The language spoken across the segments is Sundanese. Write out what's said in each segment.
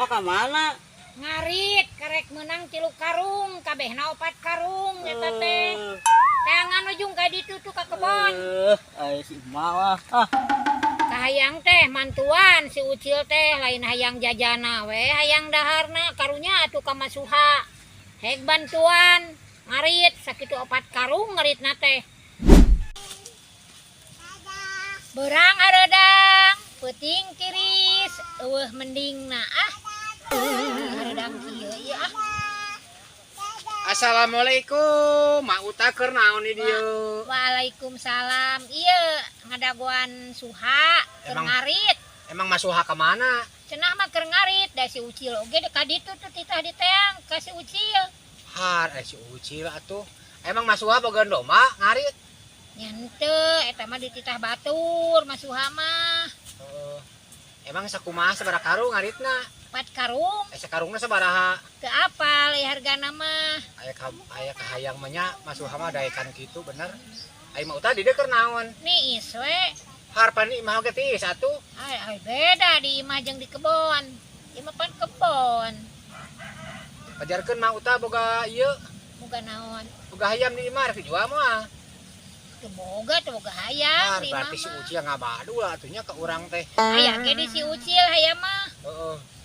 ka mana? Ngarit karek menang 3 karung, kabehna 4 karung eta teh. Teangan ujung ka ditu tuh ka kebon. Ai si emak mah. Ah. Kahayang teh mantuan si Ucil teh lain hayang jajana we, hayang daharna karunya atuh ka Masuha. Hek bantuan ngarit sakitu 4 karung ngaritna teh. Berang hareudang, peuting tiris, eueuh mendingna ah. Hareudang kieu ieu ah. Assalamualaikum, Mak Uta keur naon di dieu? Waalaikumsalam. Ieu ngadagoan Suha keur ngarit. Emang Mas Suha ka mana? Cenah mah keur ngarit, da si Ucil oge ka ditu tuh titah diteang ka si Ucil. Har, si Ucil atuh. Emang Mas Suha boga domba ngarit? Nya henteu, eta mah dititah batur Mas Suha mah. Heeh. Emang sakumaha sabaraha karung ngaritna? 4 karung. Sakarungna sabaraha? Teu apal ieu hargana mah. Aya kahayang mah nya Mas Suha mah daekan kitu bener. Ai Mak Uta di dieu keur naon? Niis we. Harpan imah oge tiis atuh. Ai beda di imah jeung di kebon. Imah pan kebon. Ajarkeun Mak Uta boga ieu. Boga naon? Boga hayam di imah rek dijual moal. Teu boga, teu boga hayam di imah. Berarti si Ucil ngabadu lah atuh nya ka urang teh. Aya ge di si Ucil hayam mah. Heeh.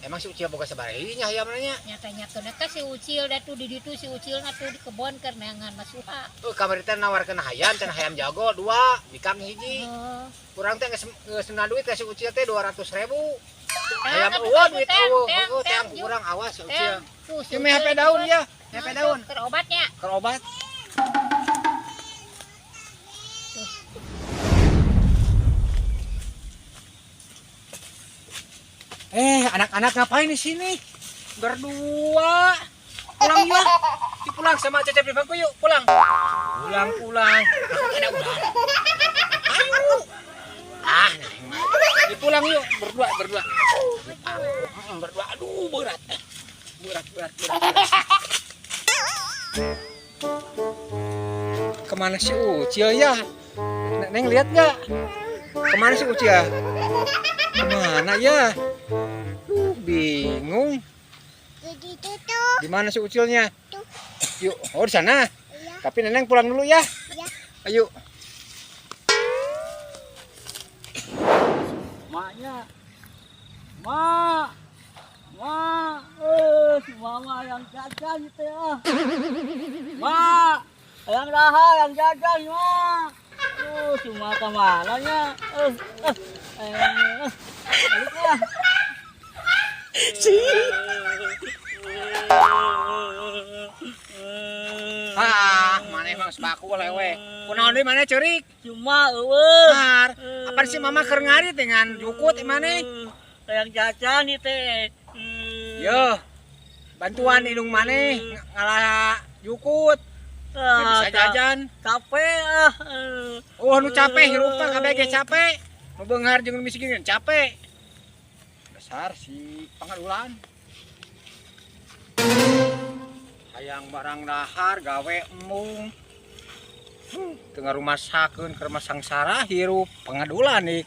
Emang si Ucil boga sabaraha nya hayamna nya? Nya tanyakeun ka si Ucil da tuh di ditu si Ucil na tuh di kebon keur neangan Mas Suha. Kamari teh nawarkeun hayam, cenah hayam jago 2, bikang 1. Urang teh geus nuna duit ka si Ucil teh 200.000. Hayam eueuh duit eueuh, heueuh teang urang awas si Ucil. Tuh, Ieu meh HP daun ya, HP daun. Keur obatnya. Keur obat. Anak-anak ngapain di sini? Berdua. Pulang yuk. Yuk pulang sama Cecep di bangku yuk, pulang. Pulang, pulang. Ada ular. Ayo. Ah, nah. Yuk pulang yuk, berdua, berdua. Berdua. Aduh, berat. Berat, berat, berat. Kemana si Ucil ya? Neng lihat nggak? Kemana si Ucil? Kemana ya? Bingung. Di mana si Ucilnya? Yuk, oh di sana. Iya. Tapi Neneng pulang dulu ya. Iya. Ayo. Maknya. Mak. Mak. Si mama yang jajan itu ya. Mak. Yang daha yang jajan, Mak. Si mama kemana nya? Balik lah. Ah, mana emang sebaku lewe. Kunaon deui maneh ceurik? Cuma eueuh. Har, apa sih mama keur ngarit dengan jukut maneh? Hayang jajan ieu teh. Yo. Bantuan indung maneh ngalah jukut. Nggak bisa jajan. Capek ah. Oh, nu capek hirup mah kabeh ge capek. Nu beunghar jeung nu miskin capek. Besar si pangadulan. Hayang barang dahar gawe embung. Teu ngarumasakeun keur mah sangsara hirup pangadulan nih.